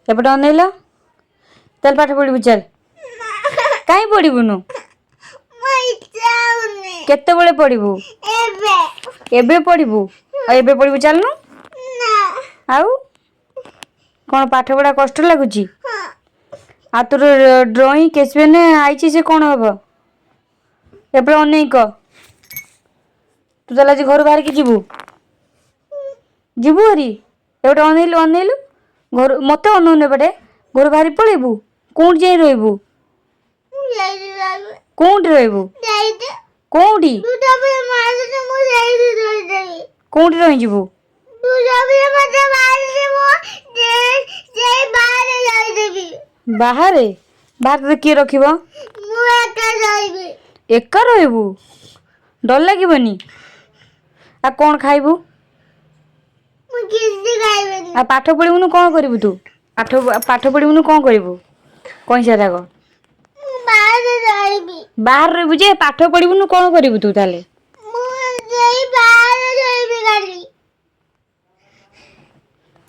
ଏପଟେ ଅନେଇଲ। ଚାଲ, ପାଠ ପଢ଼ିବୁ ଚାଲ। କାହିଁ ପଢ଼ିବୁନୁ? ମୋ ଇଚ୍ଛା ହଉନି। କେତେବେଳେ ପଢ଼ିବୁ? ଏବେ। ଏବେ ପଢ଼ିବୁ? ଆଉ ଏବେ ପଢ଼ିବୁ, ଚାଲୁନୁ। ନା। ଆଉ କ'ଣ, ପାଠ ପଢ଼ା କଷ୍ଟ ଲାଗୁଛି? ହଁ। ଆଉ ତୋର ଡ୍ରଇଂ ସ୍କେଚ୍ ପେନ୍ ଆଇଛି, ସେ କ'ଣ ହବ? ଏପଟେ ଅନେଇ କହ। ତୁ ତାହେଲେ ଆଜି ଘରୁ ବାହାରିକି ଯିବୁ, ଯିବୁ ଭାରି? ଏପଟେ ଅନେଇଲୁ, ଅନେଇଲୁ। ଘରୁ, ମୋତେ ଅନଉନୁ, ଏପଟେ। ଘରୁ ବାହାରି ପଳେଇବୁ? କୋଉଠି ଯାଇ ରହିବୁ? ମୁଁ ସେଇଠି ରହିବି। କୋଉଠି ରହିବୁ? ସେଇଠି। କୋଉଠି? ତୁ ତାପରେ ମାରିଲେ ମୁଁ ସେଇଠି ରହିଦେବି। କୋଉଠି ରହିଯିବୁ? ତୁ ତାପରେ ମତେ ମାରିଲେ ମୁଁ ସେଇ ବାହାରେ ରହିଦେବି। ବାହାରେ? ବାହାରେ ତୋତେ କିଏ ରଖିବ? ମୁଁ ଏକା ରହିବି। ଏକା ରହିବୁ? ଡର ଲାଗିବନି? ଆଉ କ'ଣ ଖାଇବୁ? ମୁଁ କିଛି ଖାଇବିନି। ଆଉ ପାଠ ପଢ଼ିବୁନୁ, କ'ଣ କରିବୁ ତୁ? ପାଠ ପାଠ ପଢ଼ିବୁନୁ, କ'ଣ କରିବୁ? କଇଁଚା ଦାଗ। ମୁଁ ବାହାରେ ରହିବି। ବାହାରେ ରହିବୁ ଯେ, ପାଠ ପଢ଼ିବୁନୁ, କ'ଣ କରିବୁ ତୁ ତାହେଲେ? ମୁଁ ସେଇ ବାହାରେ ରହିବି ଖାଲି।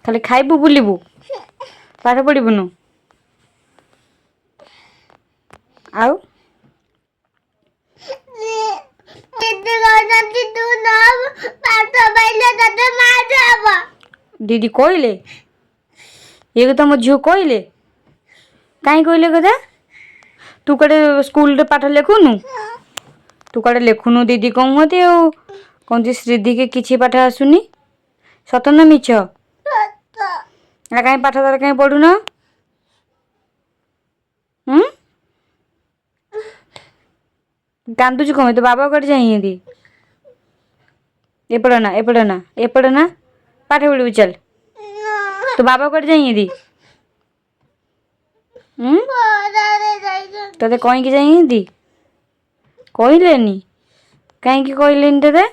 ଖାଲି ଖାଇବୁ, ବୁଲିବୁ, ପାଠ ପଢ଼ିବୁନୁ? ଆଉ ଦିଦି କହୁଛନ୍ତି, ତୁ ନ ପାଠ ପଢ଼ିଲେ ତତେ ମାଡ଼ ହବ। ଦିଦି କହିଲେ ଏ କଥା? ମୋ ଝିଅ କହିଲେ? କାହିଁ କହିଲେ ଏ କଥା? ତୁ କୁଆଡ଼େ ସ୍କୁଲରେ ପାଠ ଲେଖୁନୁ? ତୁ କୁଆଡ଼େ ଲେଖୁନୁ? ଦିଦି କହୁଛନ୍ତି, ଆଉ କହନ୍ତି ଶ୍ରୀଧିକି କିଛି ପାଠ ଆସୁନି। ସତ ନା ମିଛ? ସତ। ଆଉ କାହିଁ ପାଠ ତାର କାହିଁ ପଢ଼ୁନ? ହୁଁ, କାନ୍ଦୁଛୁ କ'ଣ? ତୋ ବାବା କୁଆଡ଼େ ଯାଇଛନ୍ତି? ଏପଟେ ନା, ଏପଟେ ନା, ଏପଟେ ନା। ପାଠ ପଢ଼ିବୁ ଚାଲ। ତୋ ବାବା କୁଆଡ଼େ ଯାଇଛନ୍ତି? ହୁଁ? ଖରାରେ ଯାଇଛନ୍ତି। ତୋତେ କହିକି ଯାଇଛନ୍ତି? କହିଲେନି? କାହିଁକି କହିଲେନି ତୋତେ?